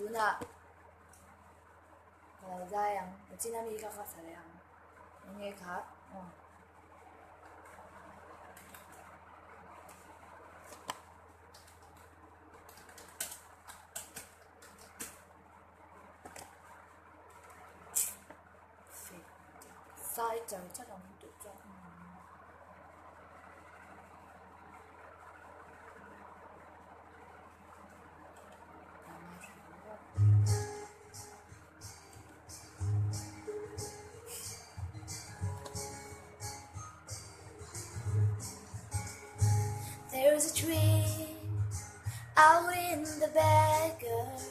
Tunah ka lo zai ang, nachin ami kha ka sa leh ang. Eng nge kha? Aw. Sai char char ang duh chuan. There's a tree out in the backyard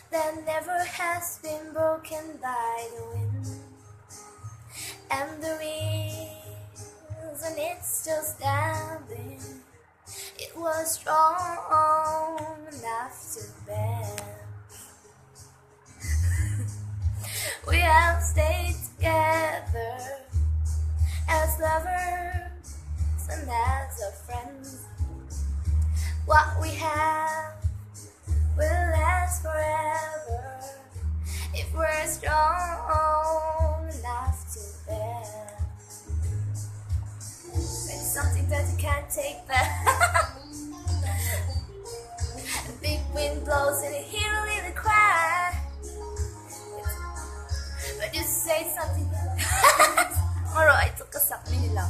that never has been broken by the wind and the reason it's still standing it was strong enough to bear. We have stayed together as lovers and as a friends. What we have will last forever if we're strong enough to bear. It's something that you can't take back. A big wind blows and you hear a little cry. But you say something. Alright, ka sak ni nila.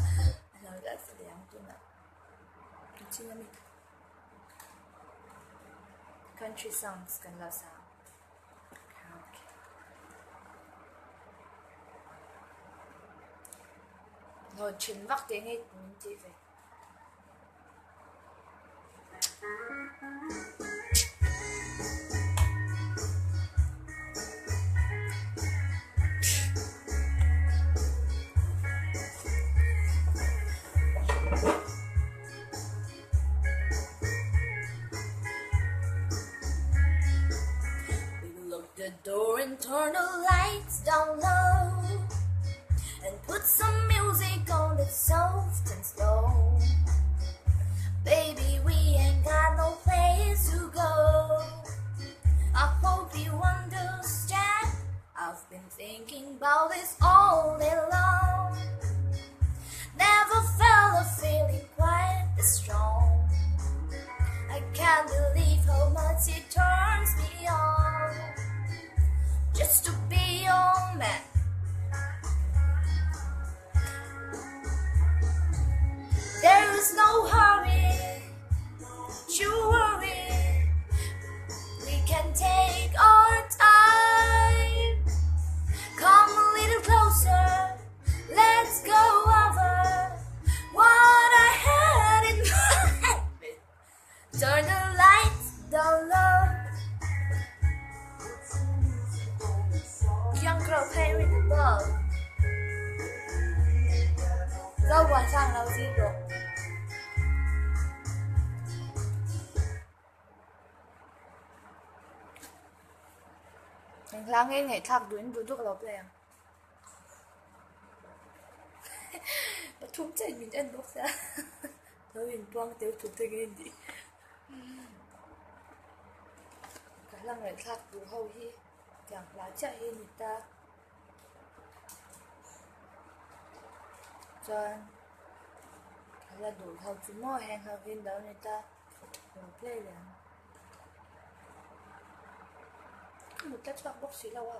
Country songs kan lo sa. Karaoke. Hlawn thin vak te ngei min tih ve. We lock the door and turn the lights down low and put some music on that's soft and slow. Baby, we ain't got no place to go. I hope you understand. I've been thinking about this all day long. Never felt a feeling quite this strong. I can't believe how much it turns me on just to be your man. There is no hurry, you worry. We can take our time. Come a little closer, let's go over what I had in mind. Turn the lights down low. Young girl play with the ball. เรา晚上楼梯走。Eng hla nge ngaihthlak duhin duh duh ka lo play ang. Pathum chiah in min en bawk sia. Lo inpuang tel thut te nge ni. Ka hla ngaihthlak duh ho hi tiang hla chiah hi a ni ta. Chuan ka hla duh ho chu maw heng ho hi an lo ni ta. Lo play leh ang. Ka mut la chhuak bawk si lo a.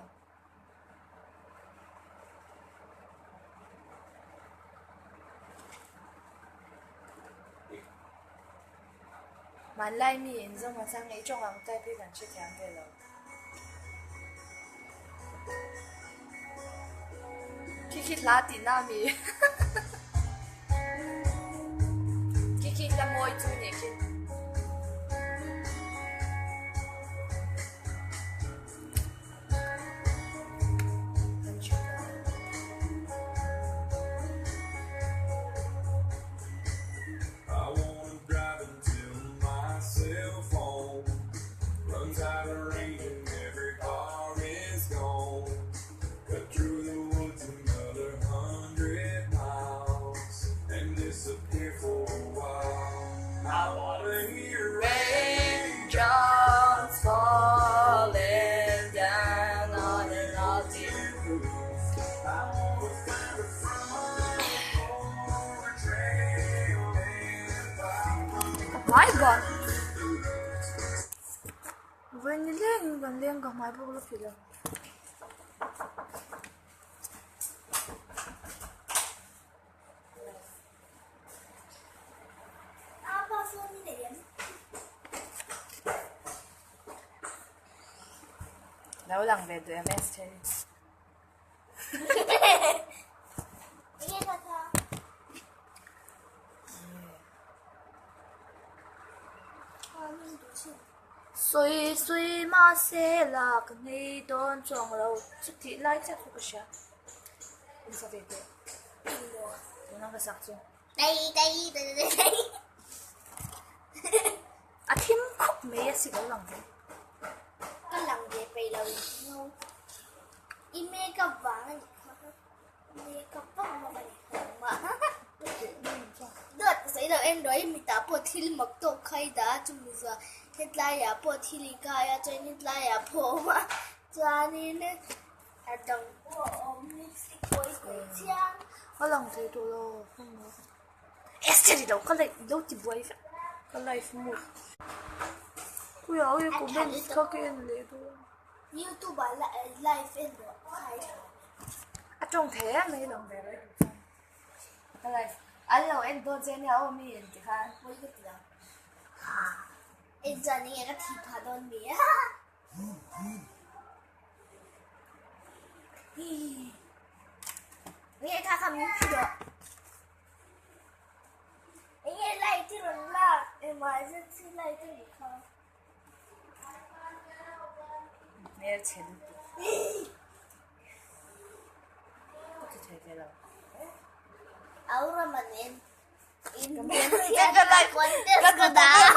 Hmanlai mi in zawng a chang ei tawng ang type hi kan hrethiam ve lo. Khi khi hla tihna a mi. Khi khi hla mawi chu nih khi. Hmai bal. Vawiin ni lengin kan leng ka hmai bawk la phih lo. Lo lang ve duh em Esther? Sawi sawi mahse la ka nei dawn chuang lo chutih lai chiah chu ka hria. Insa ve teh. Tuna ka sak chu. A thim khup mai a si lo lang ve. Ka lang ve peih lo in ti ngo. I makeup vang a nih kha. Makeup vak vak a nih kha nangmah. Dawt ka sawi lo en rawh i mitah pawh thil mak tawk kha i dah a chumi zuah hetlaiah pawh thil i kai a chuan hetlaiah pawh a awm a chuanin a dang pawh a awm lipstick pawh i hnawih chiang. A lang thei tawh lo. Esther i lo ka life i lo ti buai vek ka life mood. Puia ui comments kha ka en leh dawn. Youtube ah live en rawh khai. A tawng thei em mai lang ve rawh i duh chuan. Ka live an lo en dawn che nia aw mi in ti khan. Pawi ka ti lo. En chuan enge ka thi phah dawn mi a. Nge kha kha min phi rawh. Enge light i rawn lak emergency light a nih kha. Hmelchhe lutuk. Ka ti thei ve lo. Aurama nen in hmelchhiat contest ka dah.